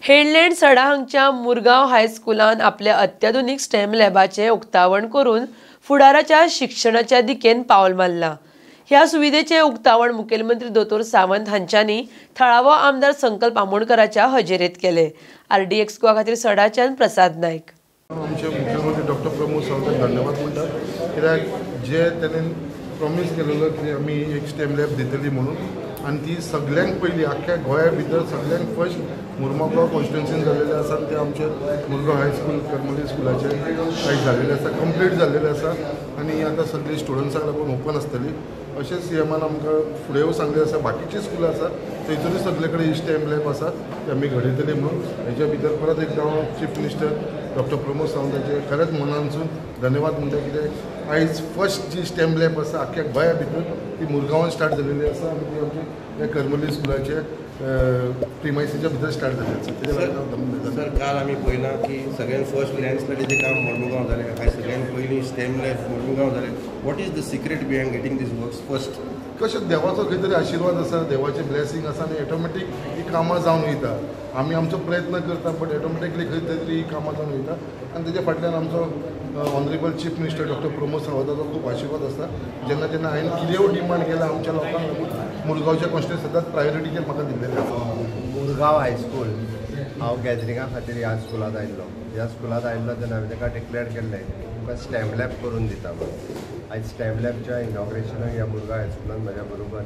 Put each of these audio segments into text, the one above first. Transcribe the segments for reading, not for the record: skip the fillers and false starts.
Headland सडा हांगच्या मुरगांव हायस्कुलान आपल्या अत्याधुनीक stem लॅबाचें उक्तावण करून फुडाराच्या शिक्षणाच्या दिकेन पावल मारलां. ह्या सुविधेचें उक्तावण मुखेलमंत्री दोतोर सावंत हांच्यांनी थळावो आमदार संकल्प आमोणकराच्या हजेरेंत केलें. आरडीएक्स गोवा खातीर सडाच्यान प्रसाद नायक. आमचे मुख्यमंत्री डॉक्टर प्रमोद सावंताक धन्यवाद म्हणटा, कित्याक जे ताणें प्रॉमीस केलेलो की आमी एक स्टेम लॅब दितली म्हणून, आनी ती सगळ्यांक पयलीं आख्ख्या गोंया भितर सगळ्यांक फर्स्ट मुरगांव कॉन्स्टिट्युन्सीन जाल्लेलें आसा आनी तें आमचें मुरगांव हायस्कूल करमली स्कुलाचें आयज जाल्लेलें आसा, कंप्लीट जाल्लेलें आसा आनी आतां सगळीं स्टुडंट्सांक लागून ओपन आसतली. अशें सी एमान आमकां फुडें सांगलें आसा, बाकीचीं स्कुलां आसा थंयसरूय सगळे कडेन स्टेम लॅब आसा ते आमी घडयतली म्हणून. हेच्या भितर परत एकदां हांव चीफ मिनिस्टर डॉक्टर प्रमोद सावंताचे खरेंच मनानसून धन्यवाद म्हणटा, कित्याक आयज फर्स्ट जी स्टेम लॅब आसा आख्ख्या गोंया भितर ती मुरगांवान स्टार्ट जाल्लेली आसा आनी ती आमची ह्या करमली स्कुलाचे प्रिमायसीच्या भितर स्टार्ट जाल्ली आसा. सर, काल आमी पळयलां की सगळ्यान फर्स्ट लँडस्लायडीचें काम मुरगांव जालें, आयज सगळ्यान पयलीं स्टेम लॅब मुरगांव जालें. What is the secret behind getting these works first? कशें देवाचो खंय तरी आशिर्वाद आसा, देवाचें ब्लेसींग आसा आनी ऑटोमॅटीक ही कामां जावन वयता. आमी आमचो प्रयत्न करता बट ऑटोमॅटिकली खंय तरी ही कामां जावन वयता आनी तेज्या फाटल्यान आमचो honourable chief minister doctor Pramod सावंताचो खूब आशिर्वाद आसा. जेन्ना जेन्ना हांवें कितेंय डिमांड केला आमच्या लोकांक लागून मुरगांवच्या कॉन्स्टिट्युन्सी सदांच प्रायोरिटीचेर म्हाका दिल्लेलें आसा. मुरगांव हायस्कूल हांव गॅदरिंगा खातीर ह्या स्कुलांत आयिल्लो. ह्या स्कुलांत आयिल्लो तेन्ना हांवें ताका डिक्लेअर केल्लें की तुमकां स्टेम लॅब करून दिता म्हणून. आयज स्टेम लॅबच्या इनॉग्रेशनाक ह्या मुरगांव हायस्कुलान म्हज्या बरोबर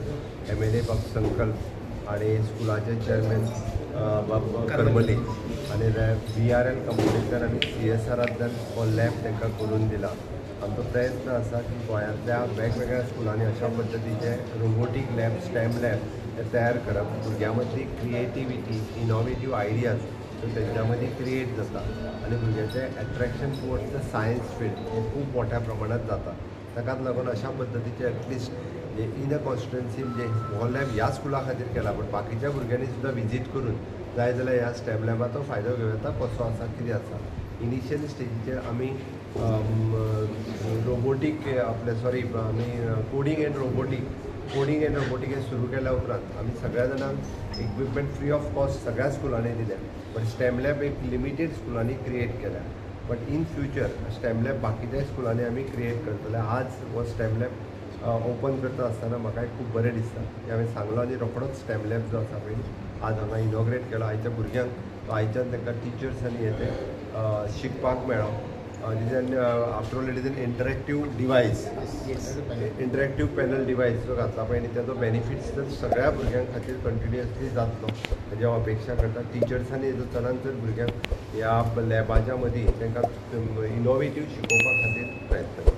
MLA बाब संकल्प आनी स्कुलाचे चेअरमॅन बाब करमली आनी VRL कंपनींतल्यान आमी CSRांतल्यान हो लॅब तांकां करून दिला. आमचो प्रयत्न आसा की गोंयांतल्या वेगवेगळ्या स्कुलांनी अशा पद्दतीचे रोबोटीक लॅब, स्टेम लॅब हे तयार करप, भुरग्यां मदली क्रिएटिविटी, इनोवेटीव आयडियाज त्यो तेंच्या मदीं क्रिएट जाता आनी भुरग्याचें attraction towards the science field हें खूब मोठ्या प्रमाणांत जाता. ताकाच लागून अशा पद्दतीचे एटलिस्ट इन अ कॉन्स्टिट्युन्सी म्हणजे हो लॅब ह्या स्कुला खातीर केला, बट बाकीच्या भुरग्यांनी सुद्दां विजीट करून जाय जाल्यार ह्या स्टेम लॅबाचो फायदो घेवं येता, कसो आसा कितें आसा. इनिशियल स्टेजीचेर आमी रोबोटीक आपले सॉरी आमी coding and robotic हें सुरू केल्या उपरांत आमी सगळ्या जाणांक इक्विपमेंट फ्री ऑफ कॉस्ट सगळ्या स्कुलांनी दिल्या, बट स्टेम लॅब एक लिमिटेड स्कुलांनी क्रिएट केल्या. But in future STEM lab बाकीच्या स्कुलांनी आमी क्रिएट करतले. आज हो स्टेम लॅब ओपन करता आसतना म्हाका खूब बरें दिसता की हांवें सांगलो आनी रोखडोच स्टेम लॅब जो आसा पळय आज हांगा इनॉग्रेट केलो. आयच्या भुरग्यांक तो आयच्यान तांकां टिचर्स आनी हे ते शिकपाक मेळ्ळो. It is an after all it is an interactive device, interactive panel device जो घातला पळय आनी ताजो बेनिफिट्स तर सगळ्या भुरग्यां खातीर कंटिन्युअसली जातलो हेजी हांव अपेक्षा करता. टिचर्सांनी हेजो चडान चड भुरग्यांक ह्या लॅबाच्या मदीं तांकां इनोवेटीव शिकोवपा खातीर प्रयत्न.